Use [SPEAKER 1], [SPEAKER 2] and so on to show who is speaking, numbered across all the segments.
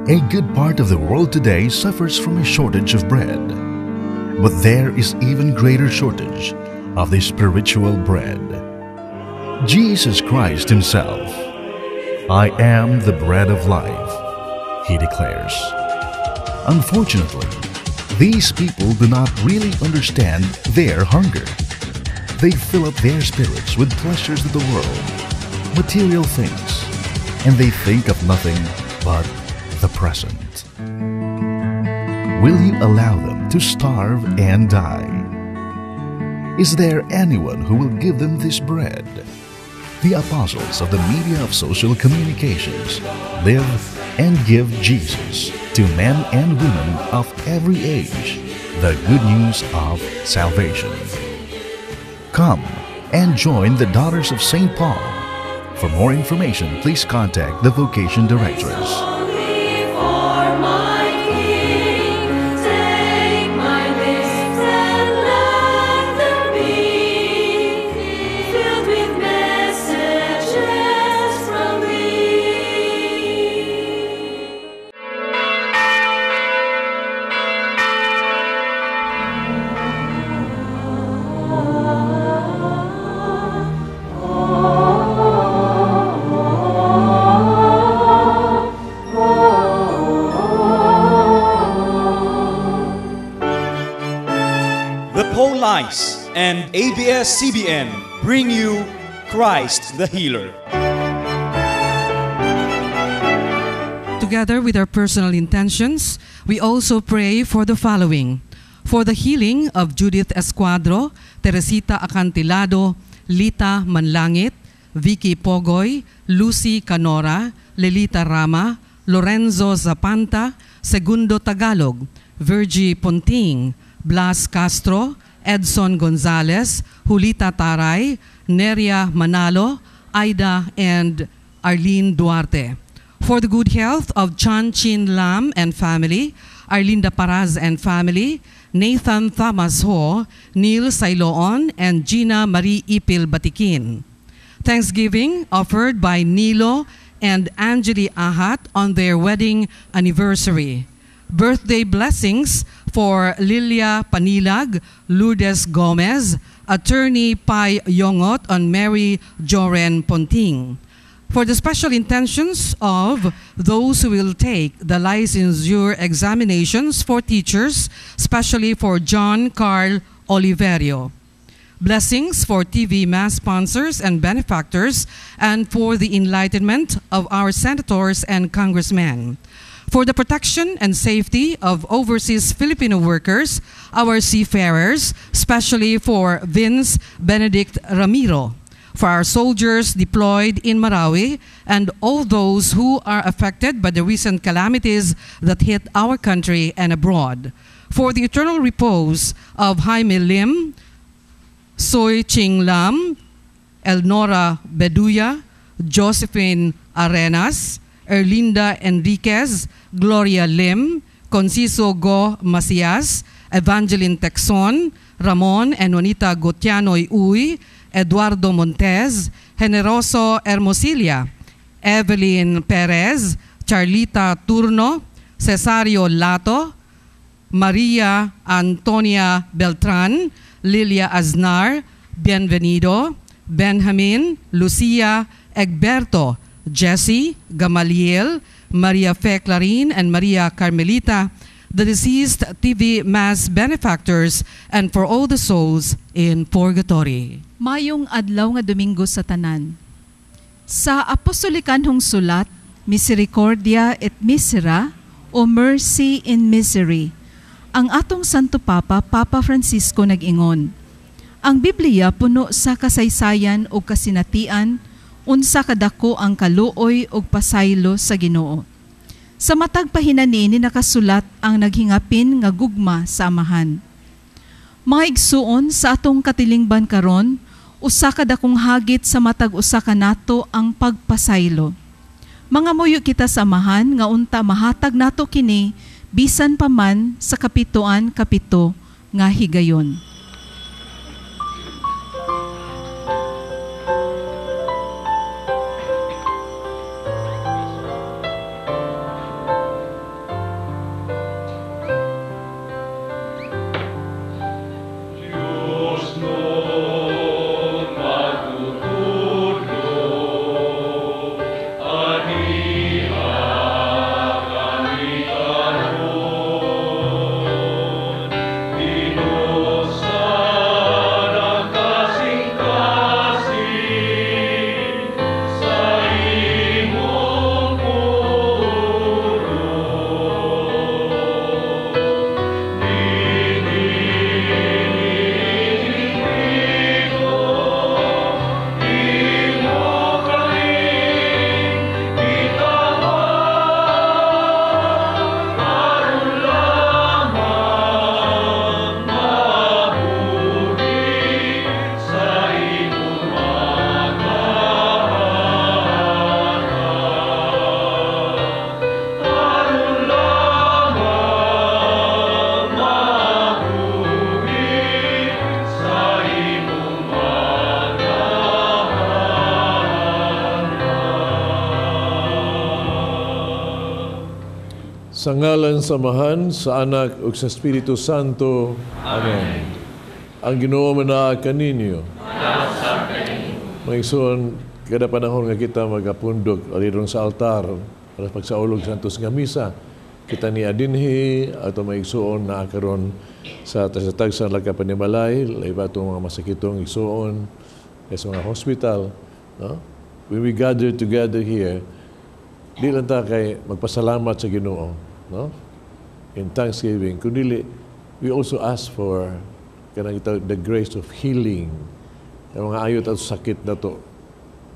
[SPEAKER 1] A good part of the world today suffers from a shortage of bread. But there is even greater shortage of the spiritual bread. Jesus Christ Himself. "I am the bread of life," He declares. Unfortunately, these people do not really understand their hunger. They fill up their spirits with pleasures of the world, material things, and they think of nothing but the present. Will you allow them to starve and die? Is there anyone who will give them this bread? The apostles of the media of social communications live and give Jesus to men and women of every age the good news of salvation. Come and join the Daughters of St. Paul. For more information, please contact the Vocation Directress.
[SPEAKER 2] Only for my King, take my lips and let them be filled with messages from thee.
[SPEAKER 3] The Paulines and ABS-CBN bring you Christ the Healer.
[SPEAKER 4] Together with our personal intentions, we also pray for the following. For the healing of Judith Escuadro, Teresita Acantilado, Lita Manlangit, Vicky Pogoy, Lucy Canora, Lelita Rama, Lorenzo Zapanta, Segundo Tagalog, Virgie Ponting, Blas Castro, Edson Gonzalez, Julita Taray, Neria Manalo, Aida and Arlene Duarte. For the good health of Chan Chin Lam and family, Arlinda Paraz and family, Nathan Thomas Ho, Neil Sailoon, and Gina Marie Ipil Batikin. Thanksgiving offered by Nilo and Angeli Ahat on their wedding anniversary. Birthday blessings for Lilia Panilag, Lourdes Gomez, Attorney Pai Yongot on Mary Joren Ponting. For the special intentions of those who will take the licensure examinations for teachers, especially for John Carl Oliverio. Blessings for TV Mass sponsors and benefactors, and for the enlightenment of our senators and congressmen. For the protection and safety of overseas Filipino workers, our seafarers, especially for Vince Benedict Ramiro, for our soldiers deployed in Marawi, and all those who are affected by the recent calamities that hit our country and abroad. For the eternal repose of Jaime Lim, Soy Ching Lam, Elnora Beduya, Josephine Arenas, Erlinda Enriquez, Gloria Lim, Conciso Go Macias, Evangeline Texon, Ramon and Juanita Gotianoy Uy, Eduardo Montez, Generoso Hermosilla, Evelyn Perez, Charlita Turno, Cesario Lato, Maria Antonia Beltran, Lilia Aznar, Bienvenido, Benjamin, Lucia, Egberto, Jesse, Gamaliel, Maria Fe Clarin, and Maria Carmelita, the deceased TV Mass benefactors, and for all the souls in purgatory.
[SPEAKER 5] Mayong adlaw nga Domingo sa tanan. Sa apostolikanhong sulat, Misericordia et Misera o Mercy in Misery, ang atong Santo Papa, Papa Francisco, nag-ingon, ang Biblia puno sa kasaysayan o kasinatian, unsa kadako ang kaluoy ug pasaylo sa Ginoo. Sa matag pahinani nakasulat ang naghingapin nga gugma sa Amahan. Mga igsuon, sa atong katilingban karon, usa ka dakong hagit sa matag usa ka nato ang pagpasaylo. Mga muyo kita sa Amahan nga unta mahatag nato kini bisan pa man sa kapituan kapito nga higayon.
[SPEAKER 6] Sa ngalan sa Amahan, sa Anak ug sa Espiritu Santo. Amen. Ang Ginoo manaa kaninyo. Mga igsoon, kada panahon nga kita magapundok alirong sa altar para pagsaulog sa Santos nga misa, kita ni adinhi ato mga igsoon na karon sa tagsa-tagsa lagkapanimalay, lahi atong mga masakitong igsoon sa mga hospital, no? When we gather together here, di lang ta kay magpasalamat sa Ginoo, no? In thanksgiving, kundi we also ask for kanang ita, the grace of healing. Ang mga ayot at sakit na to.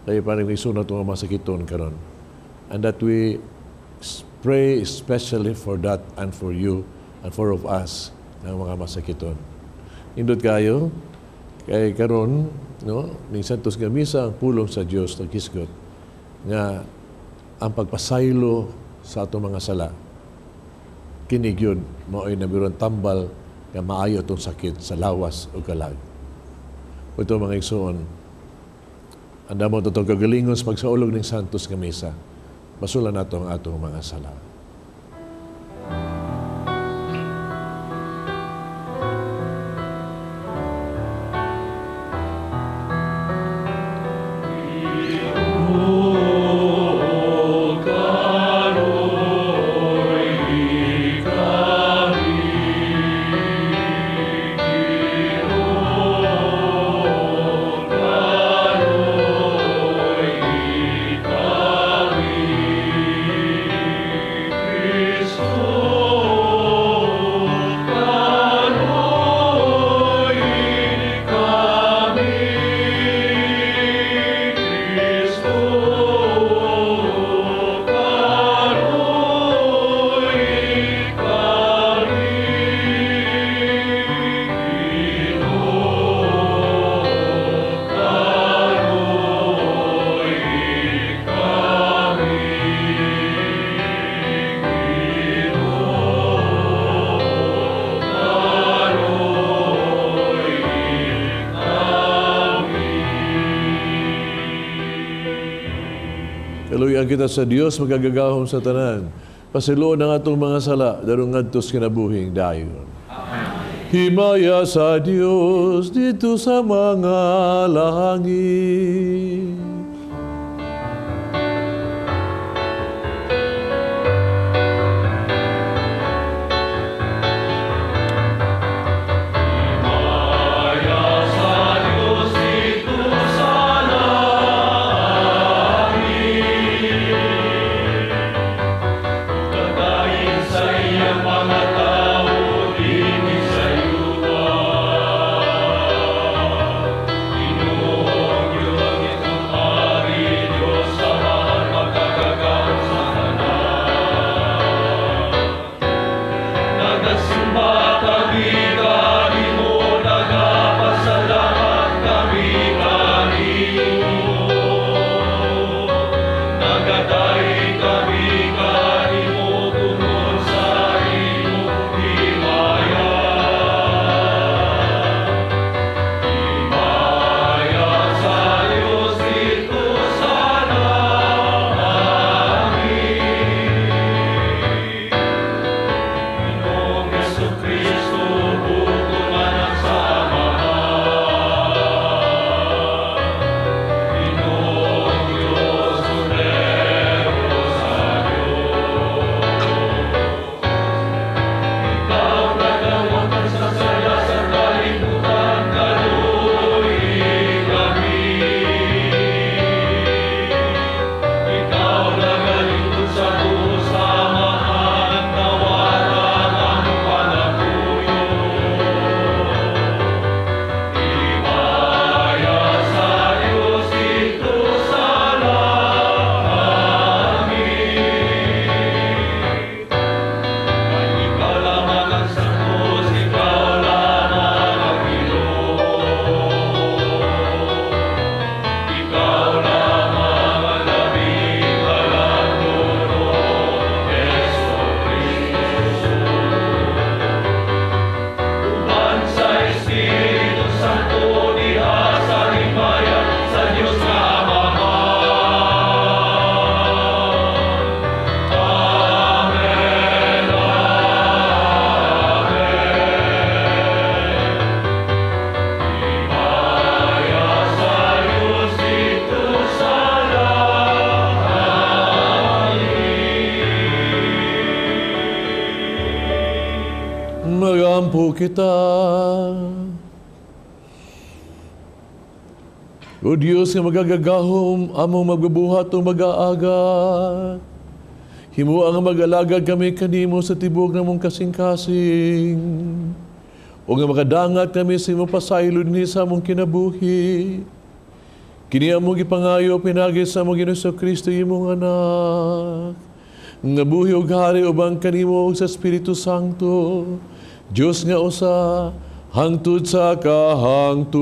[SPEAKER 6] Dahil parang iso na ito nga masakiton karon. And that we pray especially for that and for you and for of us ng mga masakiton. Indot kayo, kay karon, no, ning Santos nga misa ang pulong sa Dios naghisgot nga ang pagpasaylo sa atong mga sala kini gyud mao'y nabiron tambal nga maayo atong sakit sa lawas o kalag. Ito, mga igsoon, andamo itong kagalingon sa pagsaulog ng Santos nga misa. Basulan nato ang atong mga sala. Kaluyan kita sa Dios magagagahom sa tanan. Pasiluon ang atong mga sala, darong ngadto sa kinabuhing dayon. Amen. Himaya sa Dios dito sa mga langit.
[SPEAKER 7] Mga tao,
[SPEAKER 6] Mag-ampo kita. O Diyos nga magagagahom, among magbubuhat o mag-aaga. Himua nga mag-alagad kami kanimo sa tibok namong kasing-kasing. O nga makadangat kami sa imong pasaylo dinhi sa among kinabuhi. Kini among gipangayo pinagi sa among Ginoong Kristo imong anak. Nga buhi og hari uban kanimo sa Espiritu Santo. Diyos nga usa hangtod sa kahangturan.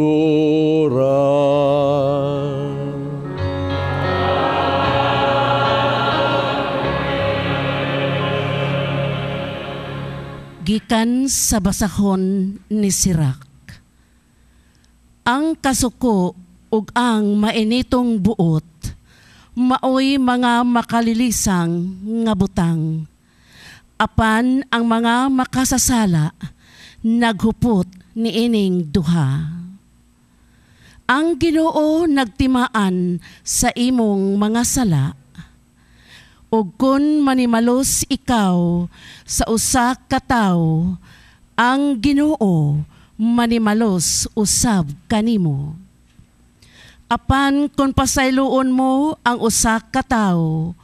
[SPEAKER 7] Gikan sa basahon ni Sirac. Ang kasuko ug ang mainitong buot maoy mga makalilisang nga butang. Apan ang mga makasasala naghupot niining duha. Ang Ginoo nagtimaan sa imong mga sala. Ug kun manimalos ikaw sa usa ka tawo, ang Ginoo manimalos usab kanimo. Apan kun pasayloon mo ang usa ka tawo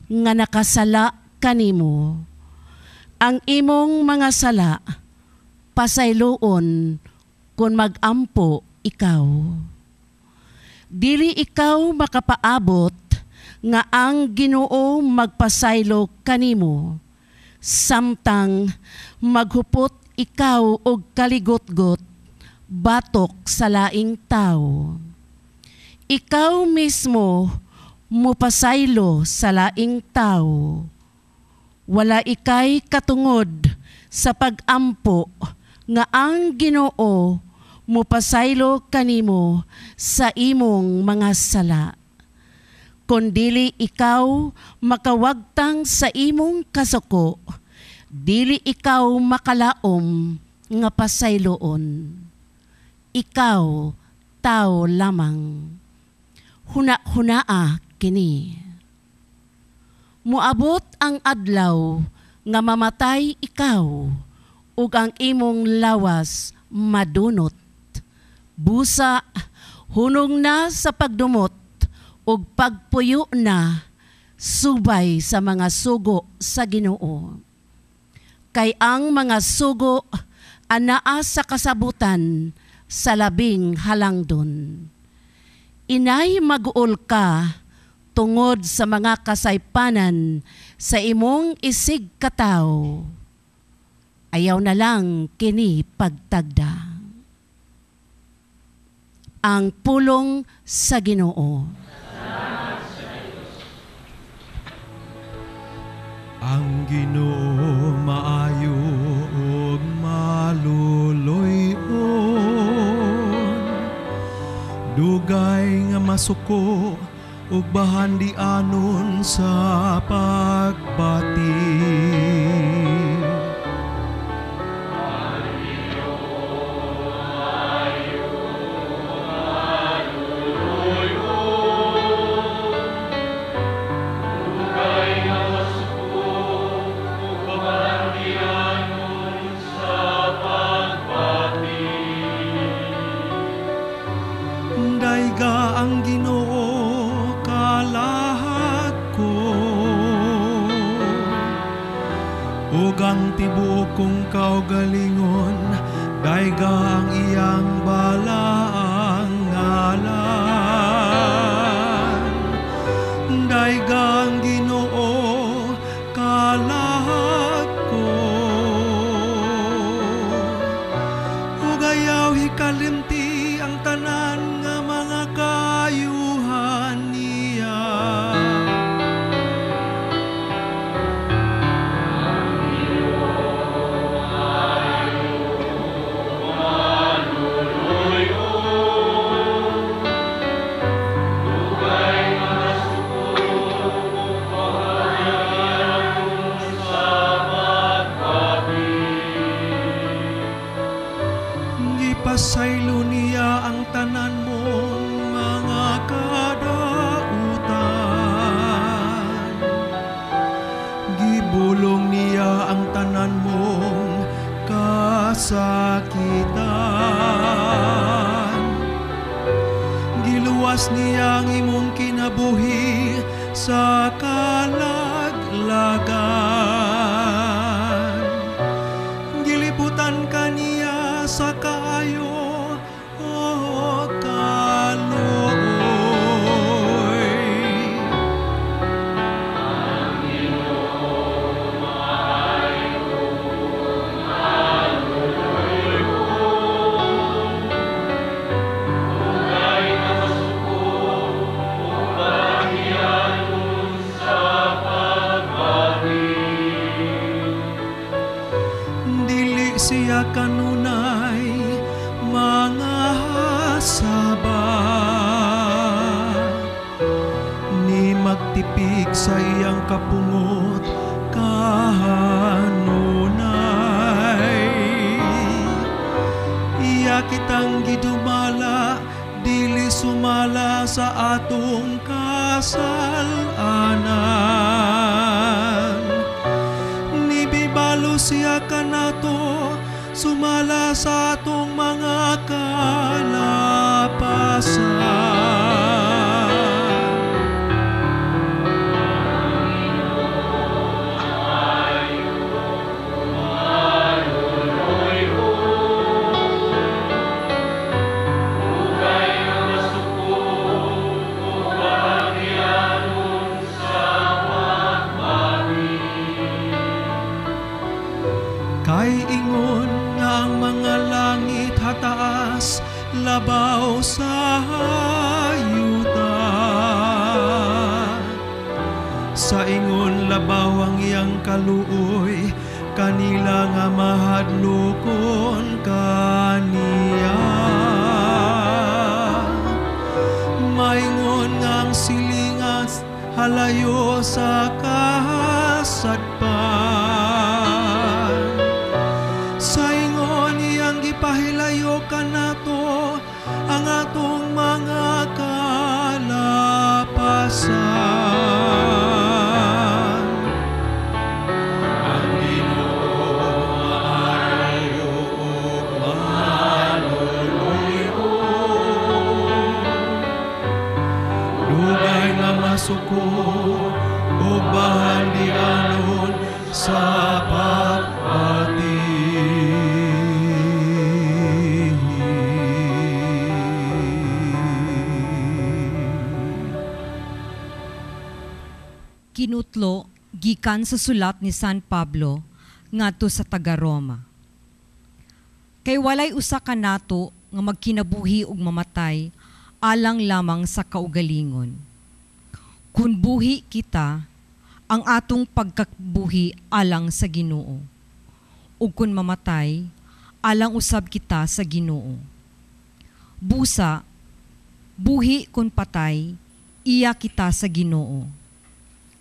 [SPEAKER 7] nga nakasala kanimo, ang imong mga sala pasayloon kun magampo ikaw. Dili ikaw makapaabot nga ang Ginoo magpasaylo kanimo, samtang maghupot ikaw og kaligotgot batok sa laing tawo. Ikaw mismo mupasaylo sa laing tawo. Wala ikay katungod sa pagampo nga ang Ginoo mupasaylo kanimo sa imong mga sala. Kon dili ikaw makawagtang sa imong kasuko, dili ikaw makalaom nga pasayloon. Ikaw tao lamang. Huna-hunaa kini. Muabot ang adlaw nga mamatay ikaw ug ang imong lawas madunot. Busa hunong na sa pagdumot ug pagpuyo na subay sa mga sugo sa Ginoo. Kay ang mga sugo anaa sa kasabutan sa labing halangdon. Inay maguol ka tungod sa mga kasaypanan sa imong isig katawo. Ayaw na lang kini pagtagda. Ang pulong sa Ginoo.
[SPEAKER 8] Ang Ginoo maayo ug maluloy-on, dugay nga masuko ug bahandianon sa pagbati. Dayga ang Ginoo kalahat ko, ug ang tibuok kong kaugalingon, dayga ang iyang balaang ngalan. Dayga ang Ginoo kalahat ko, ug ayaw hikalimti ang tanan nga mga kayuhan niya. Gipasaylo niya ang tanan mong mga kadautan, gibulong niya ang tanan mong kasalanan. kasakitan. Giluwas niya ang imong kinabuhi sa kalaglagan. Gilibutan ka niya sa kaayo o kaluoy.
[SPEAKER 2] Ang Ginoo maayo, maluoy ko. Dugay nga masuko ug bahiyanon sa pagbati.
[SPEAKER 8] Dili siya kanunay mga saba, ni magtipik sa iyang kapungot kanunay. Iya kitang gidumala, dili sumala sa atong kasalanan. Nibibalo siya kanato, sumala sa atong mga kalapasan. Kay ingon nga ang mga langit hataas labaw sa hayuta. Sa ingon labaw ang iyang kaluoy, kanila nga mahadlokon kaniya. Maingon nga ang silingas halayo sa kasadpan. Sa ingon iyang gipahilayo kanato ang atong mga kalapasan. Ang Ginoo maayo ug maluoy, dugay nga masuko ug bahandianon sa pagbati.
[SPEAKER 9] Kinutlo gikan sa sulat ni San Pablo ngadto sa taga-Roma. Kay walay usa ka nato nga magkinabuhi ug mamatay alang lamang sa kaugalingon. Kun buhi kita, ang atong pagkabuhi alang sa Ginoo. Ug kun mamatay, alang usab kita sa Ginoo. Busa, buhi kun patay, iya kita sa Ginoo.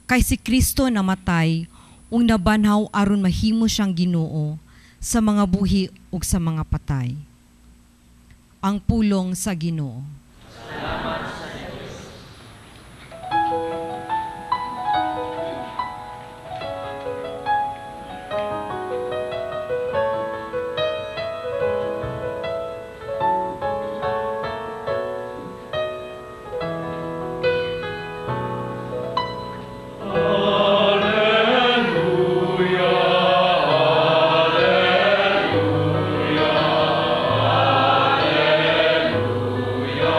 [SPEAKER 9] Kay si Kristo namatay ug nabanhaw aron mahimo siyang Ginoo sa mga buhi ug sa mga patay. Ang pulong sa Ginoo.
[SPEAKER 2] Salamat sa Diyos. Alleluia, alleluia, alleluia.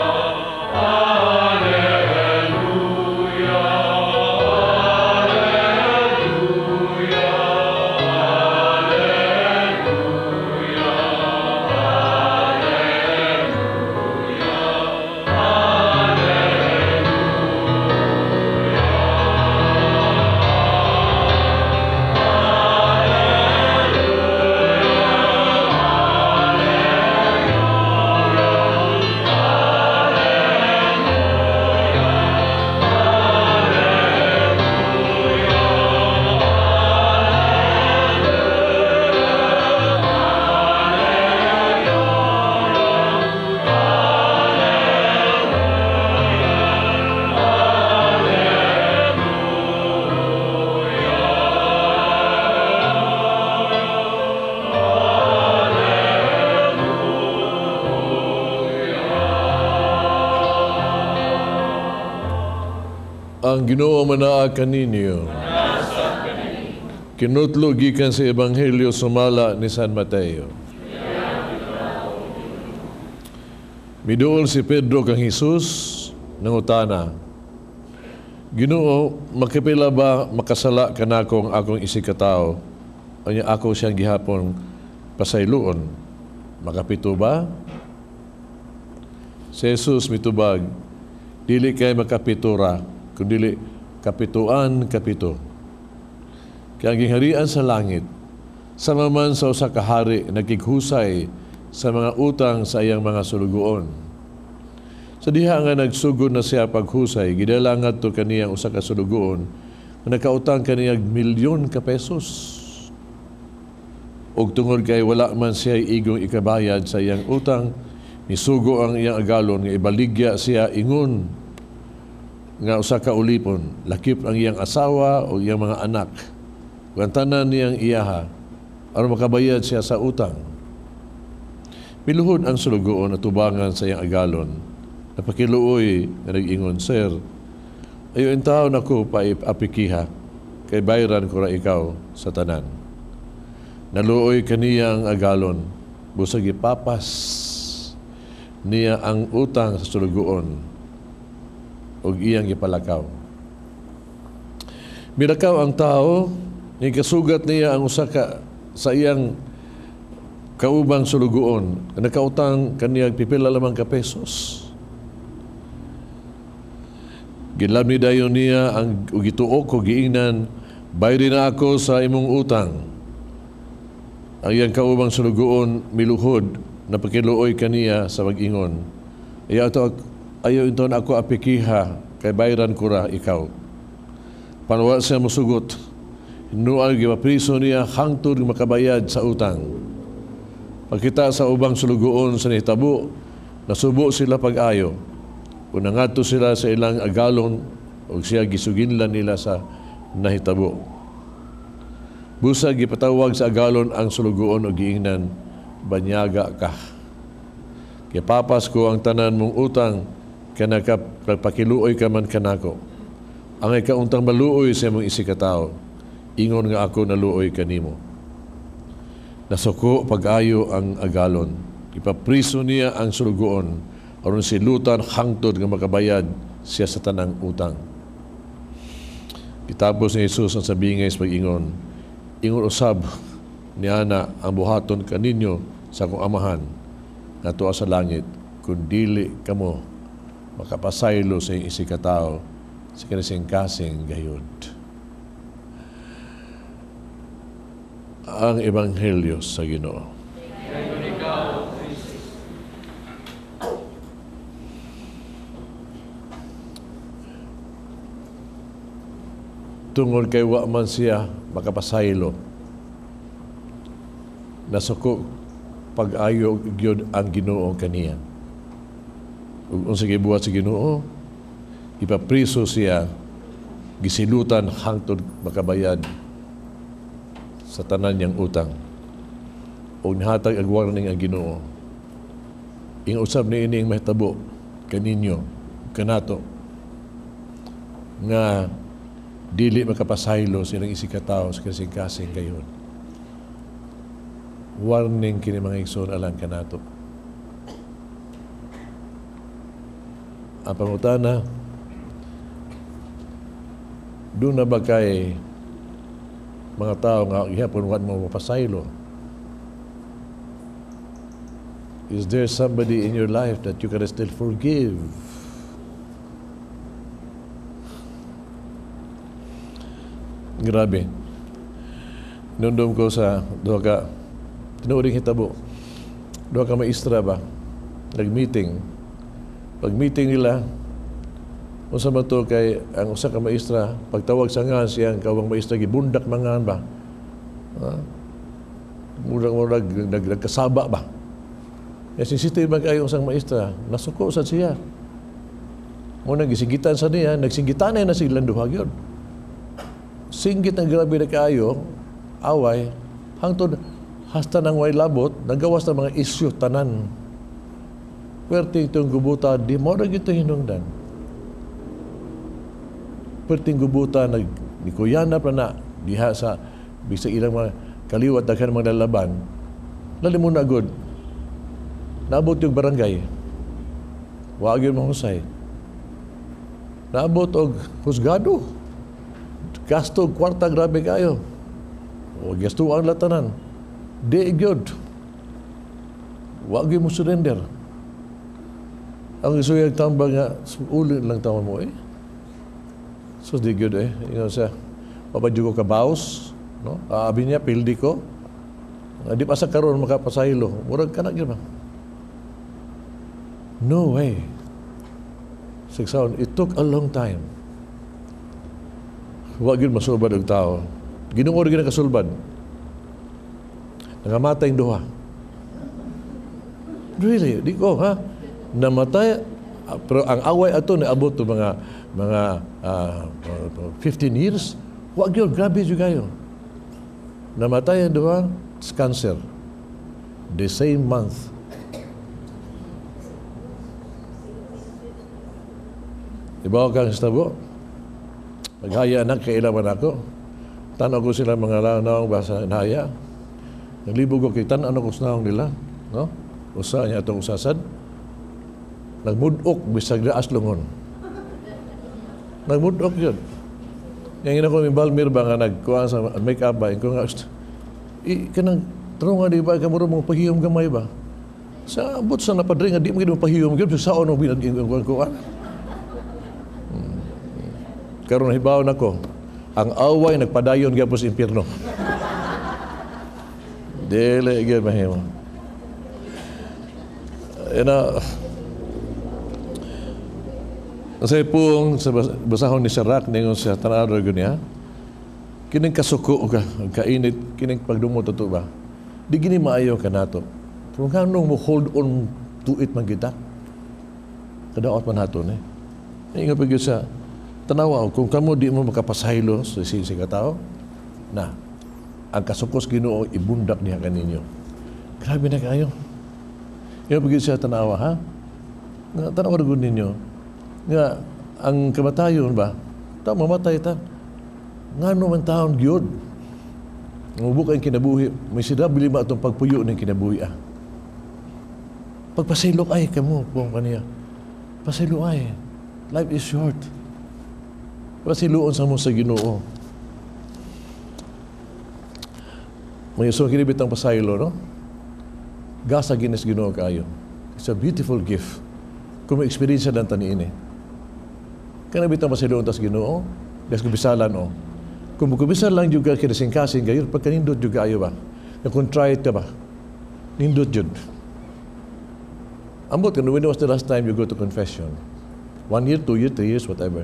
[SPEAKER 6] Ang Ginoo manaa kaninyo. Kinutlo gikan sa Ebanghelyo sumala ni San Mateo. Miduol si Pedro kang Hesus nangutana, Ginoo, makipila ba makasala kanako ang akong isigkatawo? Unya ako siyang gihapon pasayloon. Makapito ba? Si Jesus mitubag, dili kay makapitura, kundili kapituan kapito. Kaya ang gingharian sa langit, sama man sa usa ka hari nagkighusay sa mga utang sa iyang mga sulugoon. Sa diha nga nagsugod na siya paghusay, gidala ngadto kaniyang usa ka sulugoon nga nakautang kaniyang 1,000,000 ka pesos. Ug tungod kay wala man siya igong ikabayad sa iyang utang, misugo ang iyang agalon nga ibaligya siya ingon nga usa ka ulipon, lakip ang iyang asawa o iyang mga anak, ug ang tanan niyang iyaha, aron makabayad siya sa utang. Miluhod ang sulugoon at tubangan sa iyang agalon. Napakiluoy nga nag-ingon, Sir, ayo intawon ako paapikiha, kay bayran ko ra ikaw sa tanan. Naluoy kaniya ang agalon, busag ipapas niya ang utang sa sulugoon ug iyang gipalakaw. Milakaw ang tao, nikasugat niya ang usa ka sa iyang kaubang sulugoon, nakautang kaniyang pipila lamang ka pesos. Gilamni dayon niya ang ug gituok og giingnan, bayri na ako sa imong utang. Ang iyang kaubang sulugoon miluhod, napakiluoy kaniya sa mag-ingon, ayaw inton ako apikiha, kay bayran ko ra ikaw. Panuwa siya musugot, hinual gipapriso niya hangtod makabayad sa utang. Pagkita sa ubang sulugoon sa nahitabo, nasubo sila pag-ayo. Kung nangadto sila sa ilang agalon, og siya gisuginlan nila sa nahitabo. Busa gipatawag sa agalon ang sulugoon og giingnan, banyaga ka. Gipapas ko ang tanan mong utang, kanaka pakiluoy ka man kanako. Angay ka untang maluoy sa imong isigkatawo, ingon nga ako naluoy kanimo. Nasuko pag-ayo ang agalon, ipapriso niya ang sulugoon, aron silutan hangtod nga makabayad siya sa tanang utang. Gitapos ni Jesus ang sabingay sa pag-ingon, ingon usab niana ang buhaton kaninyo sa akong amahan nga tuwa sa langit, kun dili kamo makapasaylo sa iyong isigkatawo sa kasing-kasing gayud. Ang Ebanghelyo sa Ginoo. Tungod kay wa man siya makapasaylo, nasuko pag-ayo gyud ang Ginoo kaniya. Ug unsa gibuhat sa Ginoo, ipapriso siya, gisilutan hangtod makabayad sa tanan niyang utang. Ug nihatag ang warning ang Ginoo. Ing usab niini ang mahitabo kaninyo, kanato, nga dili makapasaylo sa ilang isigkatawo sa kasing-kasing gayon. Warning kini mga igsoon alang kanato. Ang pangutana, doon na ba kay mga tao nga gihapon wa mo mapasaylo? Is there somebody in your life that you can still forgive? Grabe. Nundom ko sa duha ka tinuoring hitabo. Duha ka maestra ba? Nag-meeting. Pag-meeting nila, unsa man to kay ang usa ka maestra, pagtawag sa ngan siyang kawang maestra gibundak mangan ba? Ha? Murag-murag nagkasaba ba? Kaya sensitive man kayo usang maestra, nasuko sad siya. Mo nang gisingitan sa niya, nagsinggitan na silang duha gyud. Singgit ang grabe na kaayo, away, hangtod hasta nang way labot, nagawas na mga isyu tanan. Pwerte itong gubuta, di mo na gito hinungdan. Perting gubuta nag nikuyana pa na diha sa bisag ilang mga kaliwat daghan mga lalaban. Lali mo na good. Naabot yung barangay. Wa gyud mahusay. Naabot og husgado. Gasto og kwarta, grabe kayo. O gasto ang latanan. Di gyud. Wa gyud mo surrender. Ang isuyag tambang nga uli lang taon mo eh. So di gyud eh. Ingon siya, papadyo ko kabaos, no? Aabi niya pildi ko. Nga di pa sa karon makapasaylo. Murag kana gyud ba? No way. Sigsaon, it took a long time. Wa gyud masulbad og tao. Ginoo gyud nakasulbad. Nangamatay ang duha. Really, di ko ha. Namatay pero ang away ato naabot to mga 15 years. Wa gyud, grabe jud kayo. Namatay ang duha sa cancer. The same month. Ibaw kang istabo. Naghaya na, kailaman ako. Tanaw ko sila mga naong basa nahaya. Naglibog ko kay tan-aw ko sa naong nila. No? Usa niya atong usasad. Nagmudok bisag daas lungon. Nagmudok yun. Yang ina ko mi Balmir ba nga nagkuha sa make-up ba, ko nga, i, kanang tarong nga di ba, kamuro mong pahiyom gamay ba? Sa abot sa napadre nga di mo gid mo pahiyom gyud sa ono binag kuha. Karon hibaw nako, ang away nagpadayon gyapon sa impierno. Dili gyud mahimo. Ina sa pung sa basahon ni Sirach ningon siya tan-aw gyud niya. Kining kasuko ka, kainit kining pagdumot ato ba. Di gini maayo kanato. Pero nganong mo hold on to it man kita? Kadaot man nato ni. Ingon pa gyud sa tanawa kung kamo di mo makapasaylo sa sisi ka tao, na ang kasukos Ginoo ibundak niya kaninyo. Grabe na kayo. Ingon pa gyud siya tanawa ha. Nga tanawa gud ninyo nga ang kamatayon ba? Ta mamatay ta. Ngano man taon gyud. Mubuka ang kinabuhi, may sinabili ba atong pagpuyo ng kinabuhi ah. Pagpasaylo ay kamo kung kaniya. Pasaylo ay. Life is short. Pasiluon sa mo sa Ginoo. May so kinibit ang pasaylo, no? Gasa ginis Ginoo kaayo. It's a beautiful gift. Kung may experience ng taniin eh. Kanabit ang pasayloon tas Ginoo, das kubisalan o. Kung kumisa lang juga kinasingkasing gayon, pagkanindot juga ayo ba? Na contrite ka ba? Nindot yun. Ambot, when was the last time you go to confession? 1 year, 2 years, 3 years, whatever.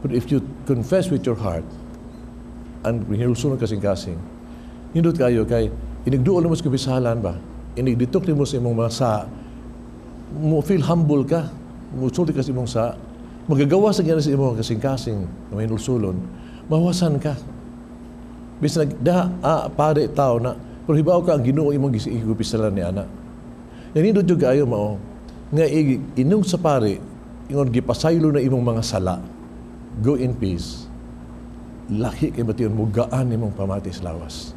[SPEAKER 6] But if you confess with your heart, and hinulsunod kasing-kasing, nindot kayo kay, inigduol mo sa kubisalan ba? Inigditok mo sa imong mga sa, mo feel humble ka, mo sulti ka sa imong sa, magagawa sa gana sa imong kasing-kasing na may hinulsulon, mawasan ka. Bisan da pare tao na, pero hibaw ka ang Ginoo imong gigupisalan ni ana. Yan nindot jud kaayo mao nga inong sa pare ingon gipasaylo na imong mga sala. Go in peace. Lahi kay bation mo gaan imong pamati sa lawas.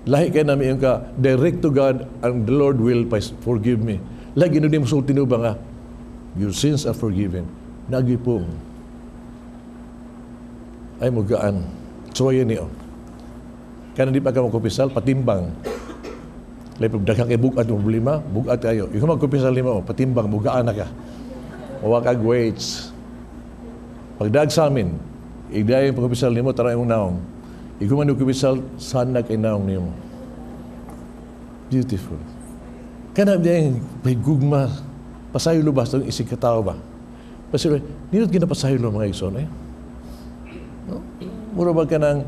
[SPEAKER 6] Lahi kay nami ka direct to God and the Lord will forgive me. Lagi Ginoo nimo sulti ba nga your sins are forgiven. Nagipong ay mugaan. Suwayan niyo. Kanang di pa ka magkumpisal, patimbang. Lahi pag daghang kay bugat mo problema, bugat kayo. Ikaw magkumpisal nimo, patimbang, mugaan na ka. Wa kag weights. Pagdag sa amin, igdayon pagkumpisal nimo, tara imong naong. Ikaw man kumpisal, sana kay naong nimo. Beautiful. Kanang diyang may gugma, pasaylo ba sa isig katao ba? Pasaylo, nindot ginapasaylo mga igsoon eh. No? Mura ba ka ng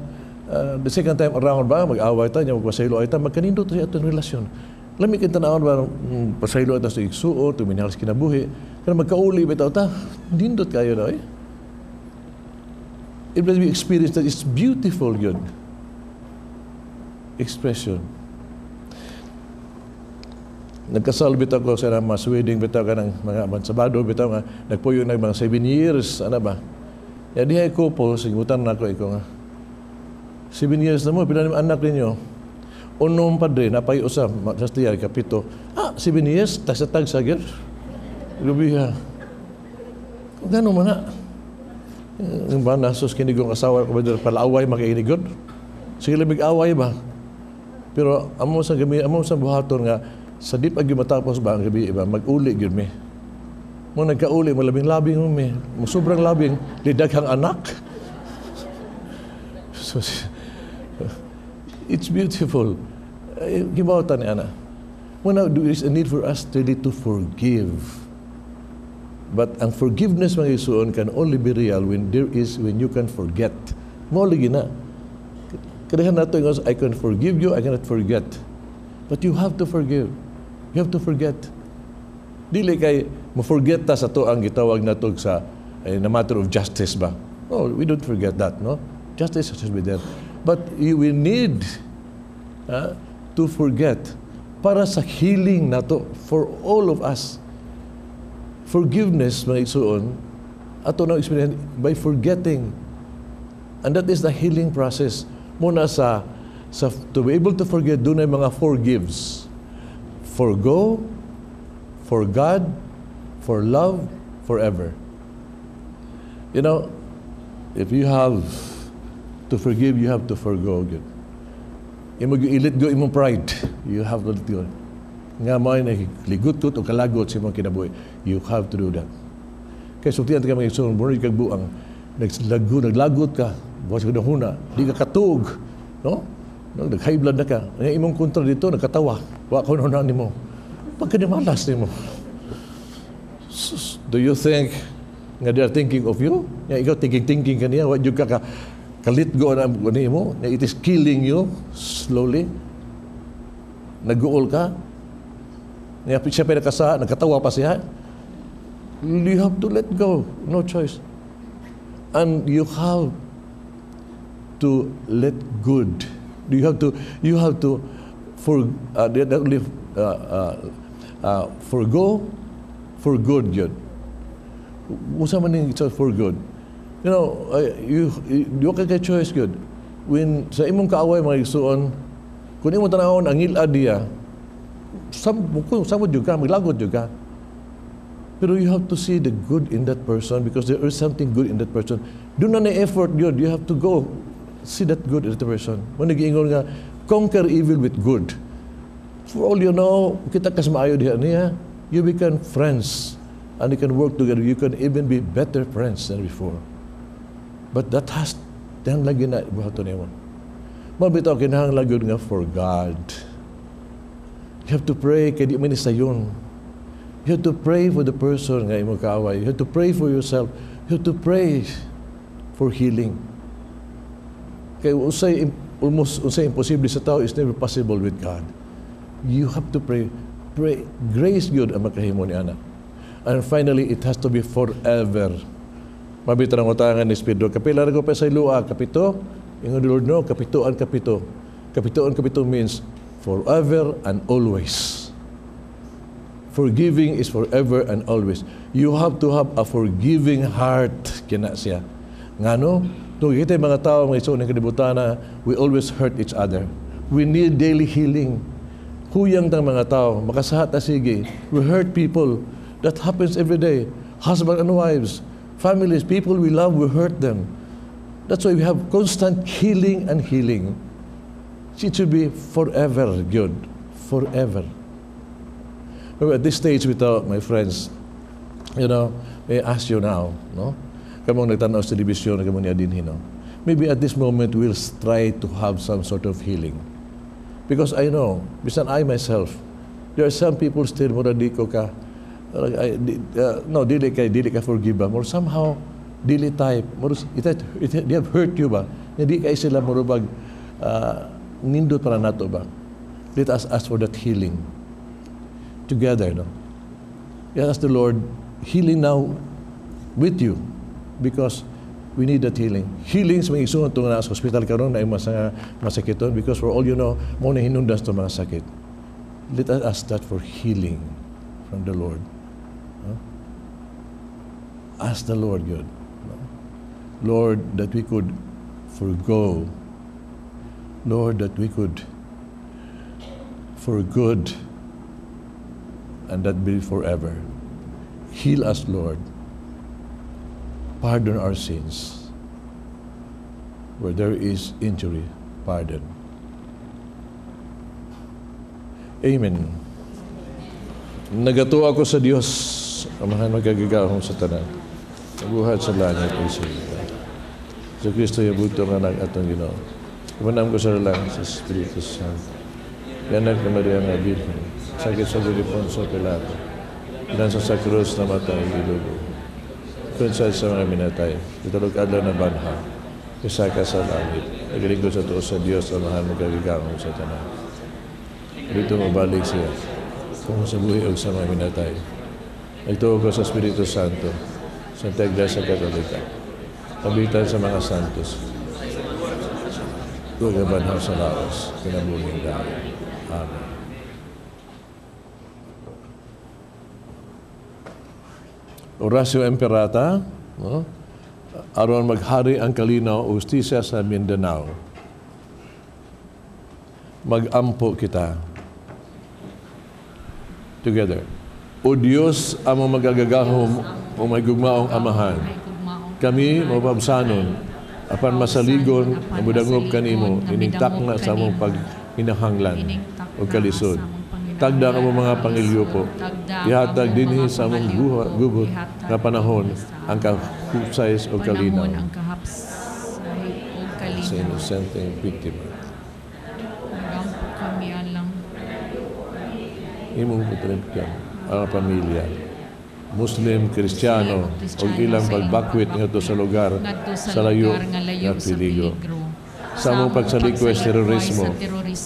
[SPEAKER 6] the second time around ba, mag-away ta, niya magpasaylo ay ta, magkanindot sa atong relasyon. Lami kay tanawon ba, pasaylo ata sa igsuo, tuminahal sa kinabuhi, pero magkauli ba ta, nindot kayo na eh. It will be experienced that it's beautiful yun. Expression. Nagkasal bitaw ko sa mass wedding bitaw ka ng mga Sabado bitaw nga nagpuyo nag mga 7 years ana ba. Ya dihay couple sigutan nako iko nga 7 years na mo, pila ni anak ninyo? Unom, padre, napay usa sa tiya kapito. Ah, 7 years tagsa tagsa gyud. Lubiha. Gano man na? Yung ba nasos kini kong asawa ko ba palaaway makiinigod? Sige lamig away ba? Pero amo sa gabi, amo sa buhaton nga sa di pag matapos ba ang gabi iba, mag-uli gyud mi. Mo nagkauli, mo labing-labing mo mi. Mo sobrang labing, di daghang anak. So, it's beautiful. Gibawatan ni ana. Muna, there is a need for us really to forgive. But ang forgiveness, mga isuon, can only be real when you can forget. Mo lagi na. Kadahan nato yung "I can forgive you, I cannot forget." But you have to forgive. You have to forget. Dili kay mo-forget ta sa to ang gitawag nato sa in a matter of justice ba. No, we don't forget that, no? Justice has to be there. But we need to forget para sa healing nato for all of us. Forgiveness, mga igsuon, ato na experience by forgetting. And that is the healing process. Muna sa to be able to forget, doon ay mga forgives. Forgo, for God, for love, forever. If you have to forgive, you have to forgo. Good. Imo i-let go imong pride. You have to let go. Nga mo ay ligot o kalagot sa imong kinabuhi. You have to do that. Kay sultian ka mga igsoon, murag kag buang, naglago, naglagot ka, buwas ka huna, di ka katug, no? No, nag-high blood na ka. Ang imong kontra dito, nagkatawa. Wa ko na nimo. Pagka malas nimo. Do you think nga they are thinking of you? Nga ikaw thinking kaniya, wa jud ka ka-let go na nimo, nga it is killing you slowly. Nag-uol ka. Nga siya pa nakasa, nagkatawa pa siya. You have to let go. No choice. And you have to let good. You have to for not only forgo for good yun. Usa man ning it's for good. You kay choice good. When sa imong kaaway, mga igsuon, kung imong tanawon ang ngilad diya, sam kung samod jud ka, maglagot jud ka. Pero you have to see the good in that person because there is something good in that person. Do na na effort yun. You have to go see that good in the person. Mo nag-iingon nga, "Conquer evil with good." For all you know, kita kas maayo diha niya, you become friends and you can work together. You can even be better friends than before. But that has, dan lagi na buhaton nimo. Mabitaw kinahanglan gyud nga for God. You have to pray kay di man ni sayon. You have to pray for the person nga imong kaaway. You have to pray for yourself. You have to pray for healing. Kay usay almost unsay imposible sa tao is never possible with God. You have to pray. Pray. Grace gyud ang makahimo ni ana. And finally, it has to be forever. Mabita ng utangan ni Pedro. Kapila ko pa sa ilua, kapito. Ingon the Lord, no, kapito ang kapito. Kapito ang kapito means forever and always. Forgiving is forever and always. You have to have a forgiving heart, kina siya. Ngano? Kung kita mga tao, mga igsoon ng kalibutana, we always hurt each other. We need daily healing. Huyang tang mga tao, makasahat na sige. We hurt people. That happens every day. Husband and wives, families, people we love, we hurt them. That's why we have constant healing and healing. It should be forever good. Forever. But at this stage, without my friends, may I ask you now, no? Kamong nagtanaw sa telebisyon, kamo niya din, no? Maybe at this moment, we'll try to have some sort of healing. Because I know, bisan I myself, there are some people still mura di ko ka, I, di, no, dili ka forgive ba, or somehow, dili type, more, they have hurt you ba? Hindi kay sila murubag, nindot para nato ba? Let us ask for that healing. Together, no? Let us the Lord healing now with you because we need that healing. Healing sa mga igsoon itong nasa hospital karon na mas masakiton because for all you know, mo na hinungdan sa mga sakit. Let us ask that for healing from the Lord. No? Ask the Lord, God. No? Lord, that we could forgo. Lord, that we could for good and that be forever. Heal us, Lord. Pardon our sins. Where there is injury, pardon. Amen. Nagatuo ako sa Dios, Amahan magagagahom sa tanan. Nabuhat sa langit ug sa lupa. Sa Kristo yabuto nga anak atong Ginoo. Kumanam ko sa lang sa Espiritu Santo. Yanak ni Maria nga Birhen. Sakit sa Poncio Pilato. Inansa sa krus na matay gilubo. Kunsad sa mga minatay. Itulog adlaw na banha. Isa ka sa langit. Naglingkod sa tuo sa Dios, Amahan magagagahom sa tanan. Dito mabalik siya kung sa buhi o sa mga minatay. Nagtuo ko sa Espiritu Santo, sa Iglesia Katolika, kabitan sa mga santos, tugabanhaw sa laos, kinabuhing dahil. Amen. Oratio Imperata, no? Aron maghari ang kalinaw o hustisya sa Mindanao. Mag-ampo kita. Together. O Diyos, among magagagahom o may gugmaong amahan, kami mapabsanon, apan masaligon, namudangop kanimo, iningtak na sa among paghinahanglan o kalisod. Tagda ang among mga pangilyupo, ihatag dinhi sa among gubot nga panahon ang kahupsay o kalinaw. Sa inosenteng biktima. Imong putrepyan ang pamilya, Muslim, Kristiyano, o ilang pagbakwit ngadto sa lugar sa layo nga peligro. Sa among pagsalikwe sa terorismo,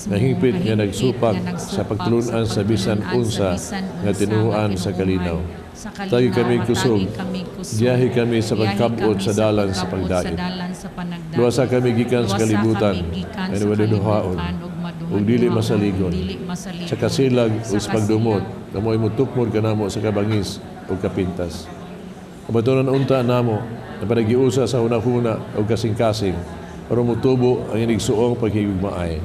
[SPEAKER 6] nga hingpit nga nagsupak sa pagtulunan sa bisan unsa nga tinuhuan sa kalinaw. Tagi kami kusog, biyahe kami sa pagkabot sa dalan sa pagdait. Luwasa kami gikan sa kalibutan, nga maduduhaon, ug dili masaligon. Sa kasilag ug sa pagdumot, kamoy motukmod kanamo sa kabangis ug kapintas. Kabatunan unta namo na panagiusa sa hunahuna ug kasing-kasing aron motubo ang inigsuong paghigugmaay.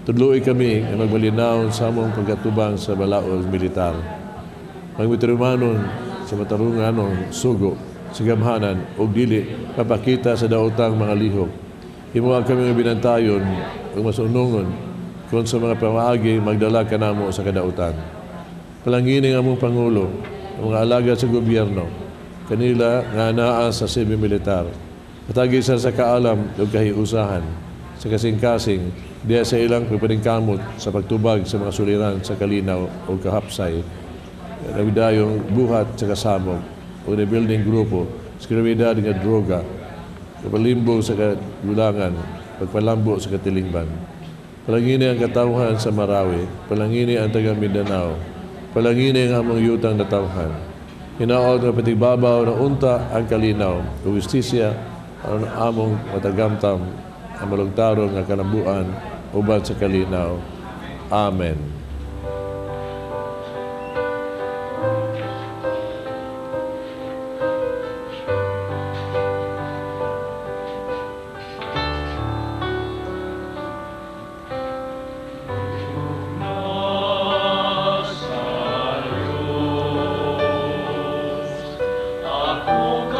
[SPEAKER 6] Tudloi kami nga magmalinawon sa among pagkatubang sa balaod militar. Magmitrimanon sa matarunganong sugo sa gamhanan ug dili papakita sa daotang mga lihok. Himoa kami nga binantayon ug masunungon kung sa mga pamaagi magdala kanamo sa kadautan. Palangini ang among Pangulo, ang mga alagad sa gobyerno, kanila nga naa sa semi-militar. Patagi sa kaalam ug kahiusahan, sa kasing-kasing, diya sa ilang pagpaningkamot sa pagtubag sa mga suliran sa kalinaw o kahapsay, nagdayong buhat sa kasamog o na-building grupo sa kriminalidad nga droga, kapalimbo sa kagulangan, pagpalambo sa katilingban. Palangini ang katawhan sa Marawi, palangini ang taga Mindanao, palangini ang among yutang natawhan. Hinaot nga patibabaw na unta ang kalinaw, ug hustisya ang among matagamtam, ang malugtaron nga kalambuan uban sa kalinaw. Amen.
[SPEAKER 2] Ako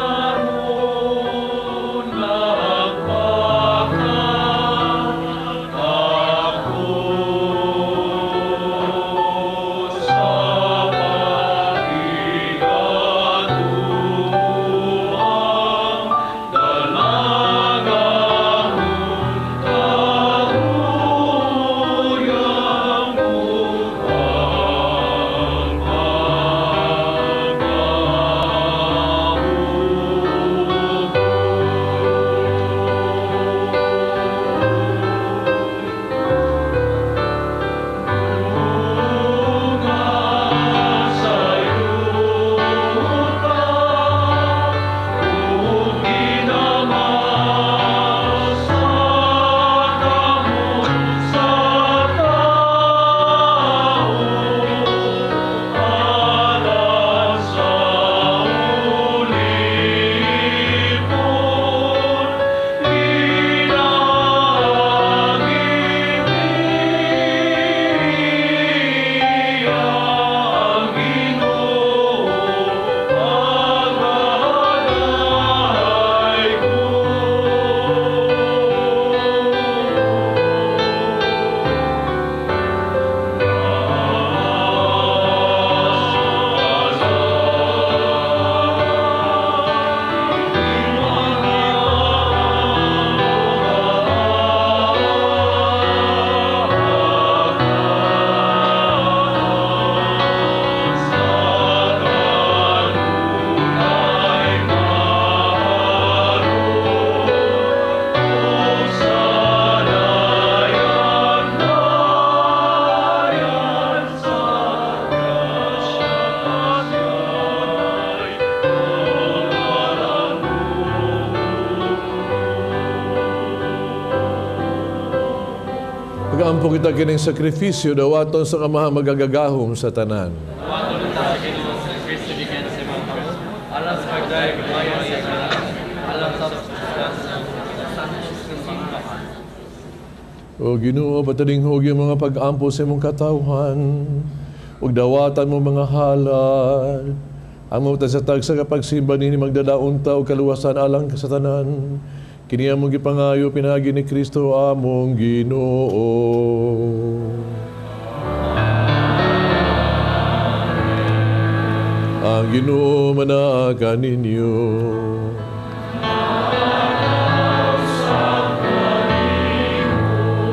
[SPEAKER 6] Mag-ampo kita kining sakripisyo, dawaton sa Amahan magagagahom sa tanan.
[SPEAKER 2] Dawaton sa Ginoo sa Kristo gikan sa imong krus. Alang sa pagdayeg maayo sa kalan, alang sa santos nga simbahan.
[SPEAKER 6] O Ginoo, patalinghog yung mga pag-ampo sa imong katawhan, ug dawatan mo mga halad. Ang mga sa tagsa kapagsimba nini magdadaunta o kaluwasan alang sa tanan. Kini among gipangayo pinaagi ni Kristo among Ginoo. Ang Ginoo manaa kaninyo.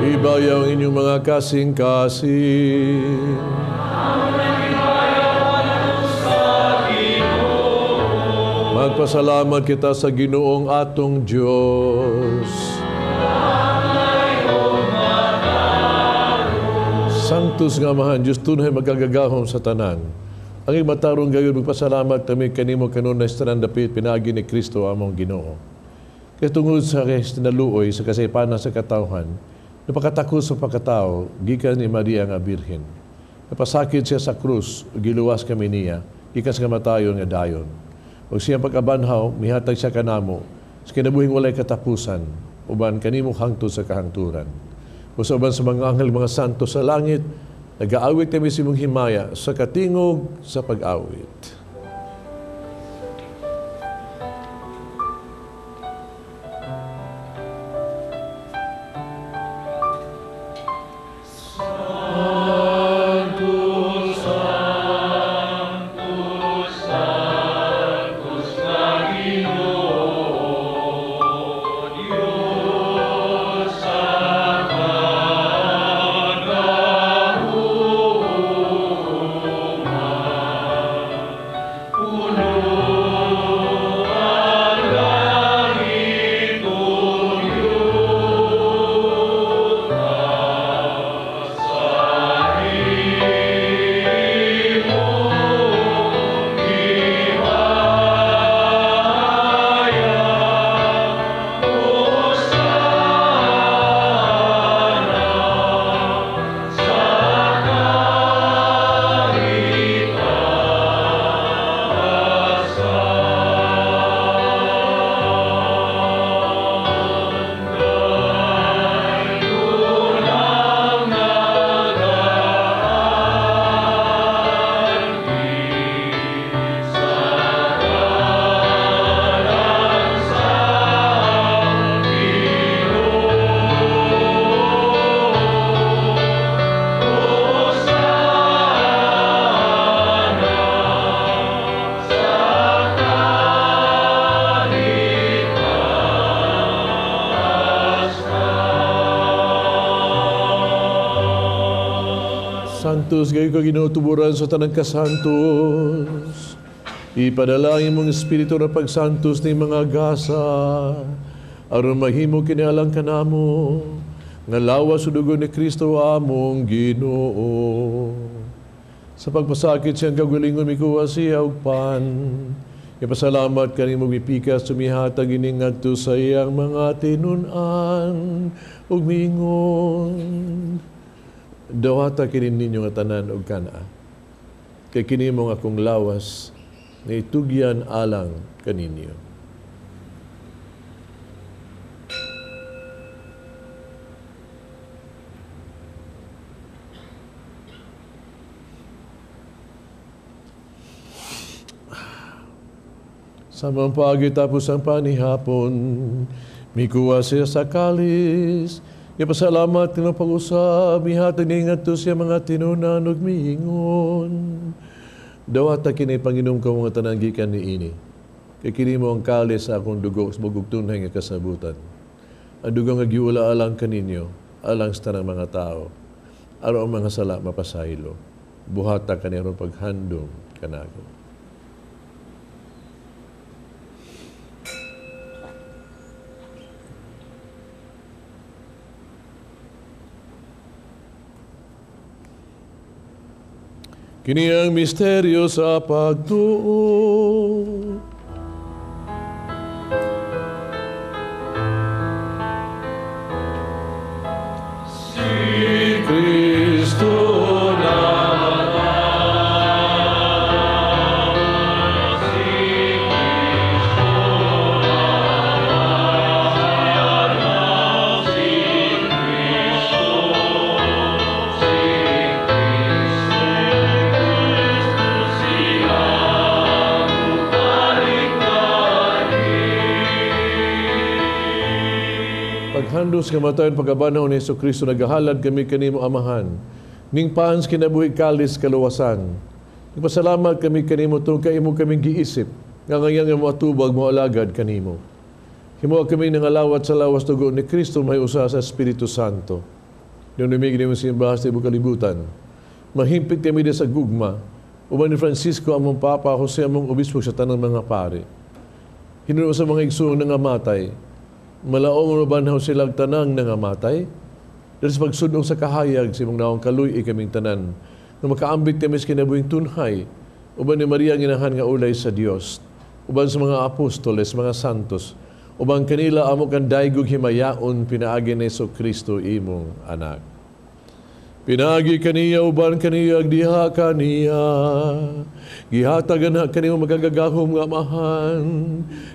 [SPEAKER 6] Ibayaw ang inyong mga kasing-kasing. Magpasalamat kita sa Ginoong atong Diyos. Sanctus nga Amahan, Diyos tunay magagagahom sa tanan. Ang matarong gayon, magpasalamat kami kanimo kanunay sa tanan dapit pinaagi ni Kristo among Ginoo. Kaya tungod sa tinaluoy sa kasaypanan sa katawhan, napakatakot sa pagkatao, gikan ni Maria nga Birhen. Napasakit siya sa krus, giluwas kami niya, gikan sa kamatayon nga dayon. Ug siyang pag-abanhaw, mihatag siya kanamo, sa kinabuhing walay katapusan, uban kanimo hangtod sa kahangturan. O sa uban sa mga anghel, mga santo sa langit, nagaawit kami sa imong himaya sa katingog sa pag-awit. Santos, gayon ka Ginoo tuburan sa tanang kasantos. Ipadala ang imong espiritu na pagsantos ni mga gasa. Aron mahimo kini alang kanamo, nga lawas ug dugo ni Kristo among Ginoo. Sa pagpasakit siyang kagalingon mikuha siya og pan. Ipasalamat kanimo mipikas sumihatag ini ngadto sa iyang mga tinun-an ug miingon. Dawata kini ninyo nga tanan og kana. Kay kini mo akong lawas nga itugyan alang kaninyo. Sa mga paagi tapos ang panihapon, mikuha siya sa kalis. Ipasalamat ng pag-usab, mihatag ni ngadto siya mga tinunan ug miingon. Dawata kini Panginoon ko mga tanan gikan niini. Kay kini mo ang kalis sa akong dugo sa bugog tunay nga kasabutan. Ang dugo nga giula alang kaninyo, alang sa tanang mga tao. Aron ang mga sala mapasaylo. Buhata kani aron paghandom kanako. Kini ang misteryo sa pagtuo.
[SPEAKER 2] Si
[SPEAKER 6] Paghandus kamatayon pagkabanhaw ni Hesukristo, nagahalad kami kanimo Amahan. Ning paans kinabuhi kalis kaluwasan. Nagpasalamat kami kanimo tungod kay imo kaming giisip nga ngayon nga moatubag moalagad kanimo. Himo kami nangalawat sa lawas dugo ni Kristo may usa sa Espiritu Santo. Nunumig nimo simbahan sa tibuok kalibutan. Mahimpit kami sa gugma uban ni Francisco among Papa, Jose among Obispo sa tanang mga pare. Hinuo sa mga igsoong nangamatay, malaong mabanhaw sila tanang nangamatay. Dahil sa pagsudong sa kahayag sa imong naong kaluy kaming tanan, nga makaambit kami sa kinabuhing tunhay, uban ni Maria ang inahan nga ulay sa Dios, uban sa mga apostoles, mga santos, uban kanila amo kan daygog himayaon pinaagi ni Hesukristo imong anak. Pinaagi kaniya, uban kaniya, diha kaniya, gihatagan na kanimo magagagahom nga Amahan,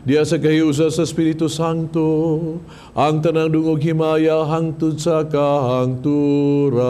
[SPEAKER 6] diha sa kahiusa sa Espiritu Santo, ang tanang dungog himaya hangtod sa kahangturan.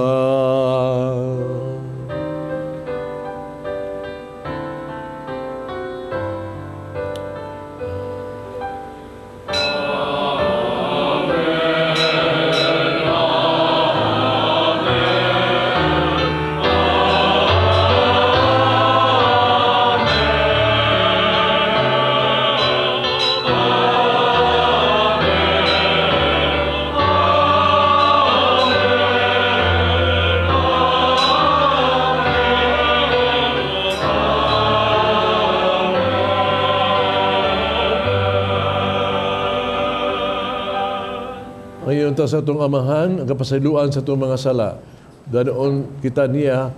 [SPEAKER 6] Ngayon ta sa atong Amahan, ang kapasayloan sa atong mga sala. Danoon kita niya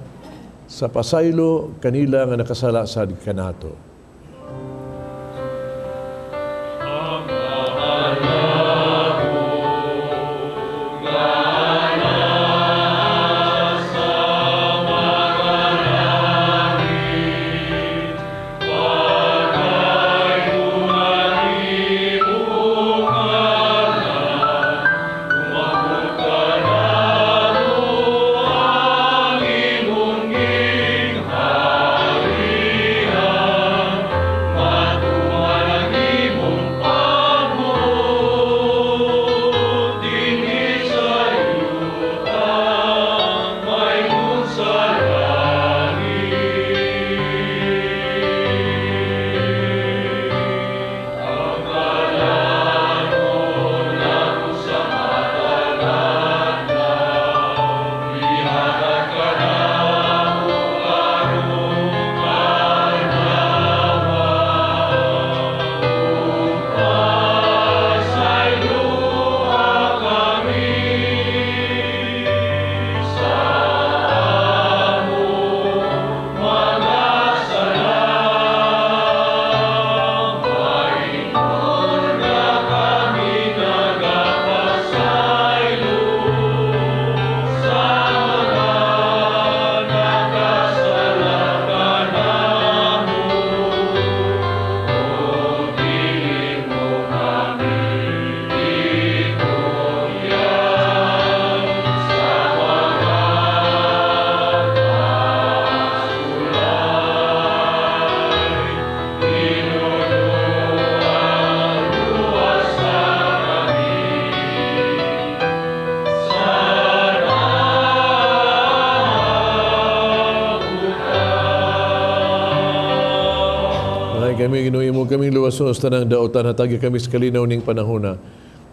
[SPEAKER 6] sa pasaylo kanila nga nakasala sad kanato. Kami Ginoo imo kaming luwason sa tanang daotan, hatagi kami sa kalinaw ning panahona.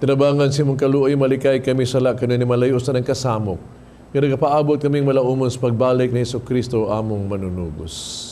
[SPEAKER 6] Tinabangan sa imong kaluoy, malikay kami sa sala kanuni malayo sa tanang kasamok. Nga nagapaabot kaming malaumon sa pagbalik ni Hesukristo among manunubos.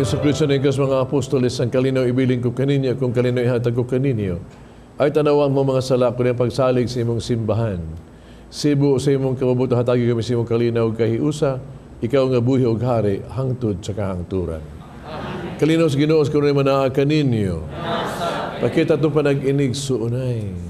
[SPEAKER 6] Sa Kristo na ikas mga apostoles, ang kalinaw ibilin ko kaninyo, kung kalinaw ihatag ko kaninyo, ay tanawa mo mga sala ko ng pagsalig sa imong simbahan. Sibo sa imong kabubuto, hatagi kami sa imong kalinaw kahiusa, Ikaw nga buhi og hari hangtod sa kahangturan. Kalinaw sa Ginoo sa kanunay manaa kaninyo. Pakita itong panag-inig suunay.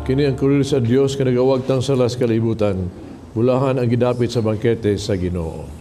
[SPEAKER 6] Kini ang kuril sa Dios nga nagawagtang sa las kalibutan, bulahan ang gidapit sa bangkete sa Ginoo.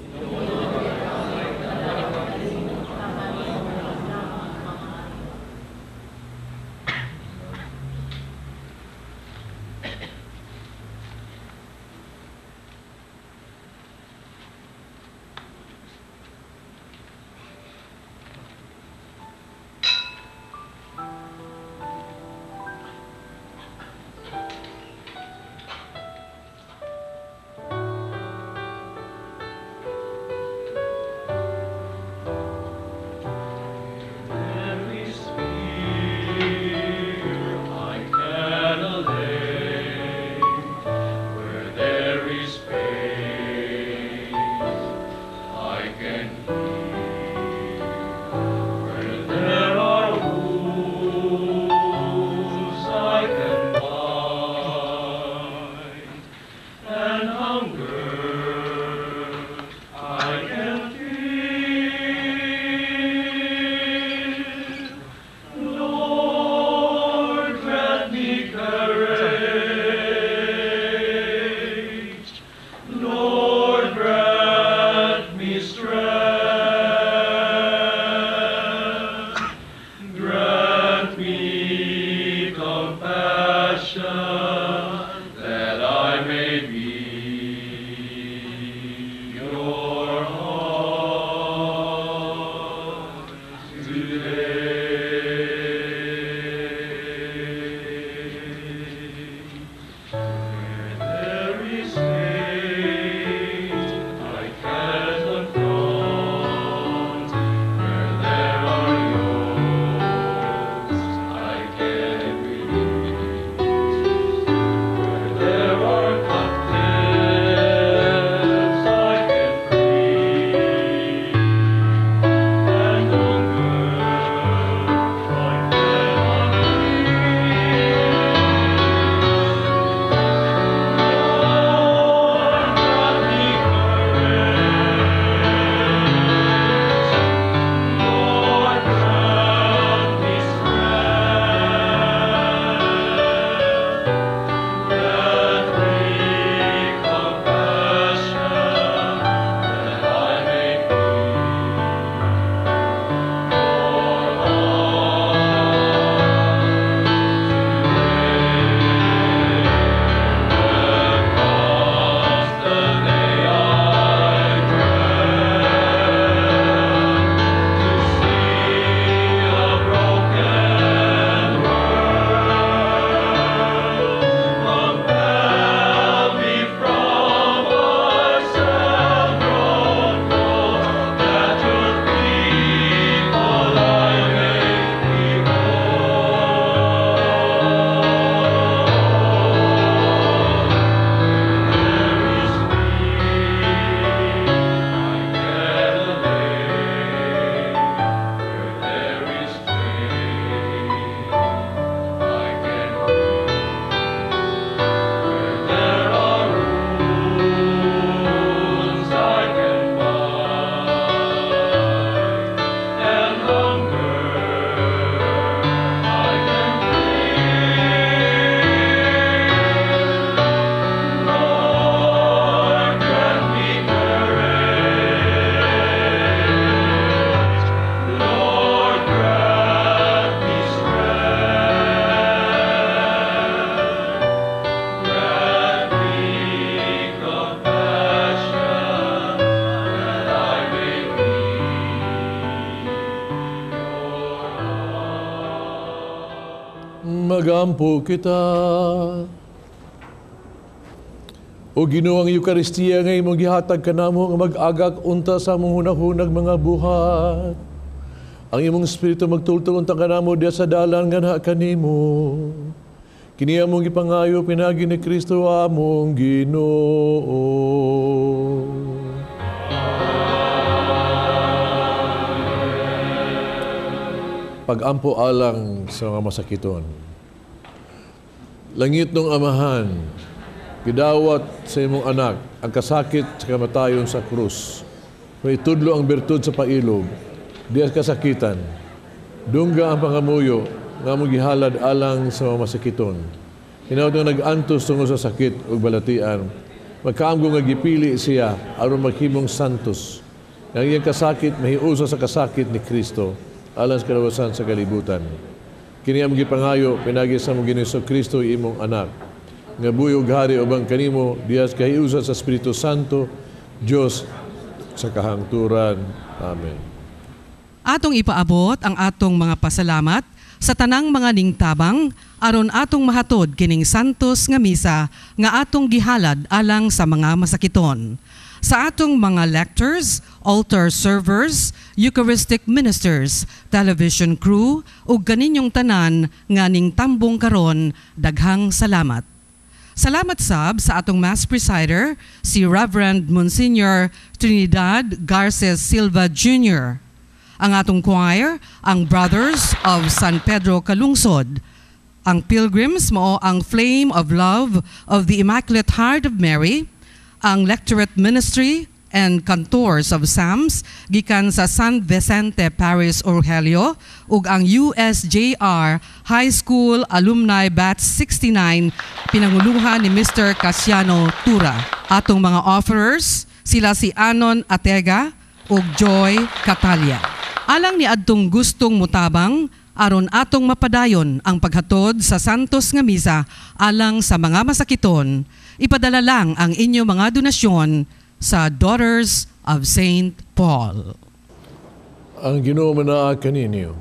[SPEAKER 6] Magampo kita. O Ginoo, ang Eukaristiya nga imong gihatag kanamo nga mag-agak unta sa among hunahunag mga buhat. Ang imong Espiritu magtultol unta kanamo diya sa dalan nga naa kanimo. Kini among gipangayo pinaagi ni Kristo among Ginoo. Pag-ampo alang sa mga masakiton. Langit ng Amahan, gidawat sa imong anak ang kasakit sa kamatayon sa krus. May tudlo ang bertud sa pailog, diya kasakitan. Dungga ang pangamuyo nga among gihalad alang sa mga masakiton. Hinaut nga nag-antos tungod sa sakit ug balatian. Magkaamgo nga gipili siya aron maghimong santos. Nga ang iyang kasakit mahiusa sa kasakit ni Kristo alang sa kalawasan sa kalibutan. Kini among gipangayo pinaagi sa among Ginoo Kristo imong anak. Nga buyog hari ubang kanimo diya sa kahiusa sa Espiritu Santo, Dios sa kahangturan. Amen.
[SPEAKER 4] Atong ipaabot ang atong mga pasalamat sa tanang mga ningtabang aron atong mahatod kining santos nga misa nga atong gihalad alang sa mga masakiton. Sa atong mga lectors, altar servers, Eucharistic ministers, television crew ug kaninyong tanan nga ningtambong karon, daghang salamat. Salamat sab sa atong Mass Presider, si Reverend Monsignor Trinidad Garces Silva Jr. Ang atong choir, ang Brothers of San Pedro Calungsod. Ang Pilgrims mao ang Flame of Love of the Immaculate Heart of Mary. Ang Lectorate Ministry and Cantors of Psalms gikan sa San Vicente Parish, Rogelio, ug ang USJR High School Alumni Batch 69 pinanguluhan ni Mr. Casiano Tura. Atong mga offerers sila si Anon Atega ug Joy Catalia. Alang ni adtong gustong mutabang aron atong mapadayon ang paghatod sa santos nga misa alang sa mga masakiton, ipadala lang ang inyong mga donasyon sa Daughters of St. Paul.
[SPEAKER 6] Ang Ginoo manaa kaninyo.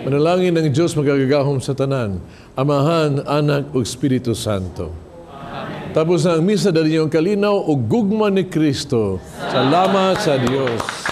[SPEAKER 6] Manalangin ng Diyos magagagahom sa tanan, Amahan, Anak ug Espiritu Santo. Amen. Tapos na ang misa, dali ang kalinaw ug gugma ni Kristo. Salamat sa Dios.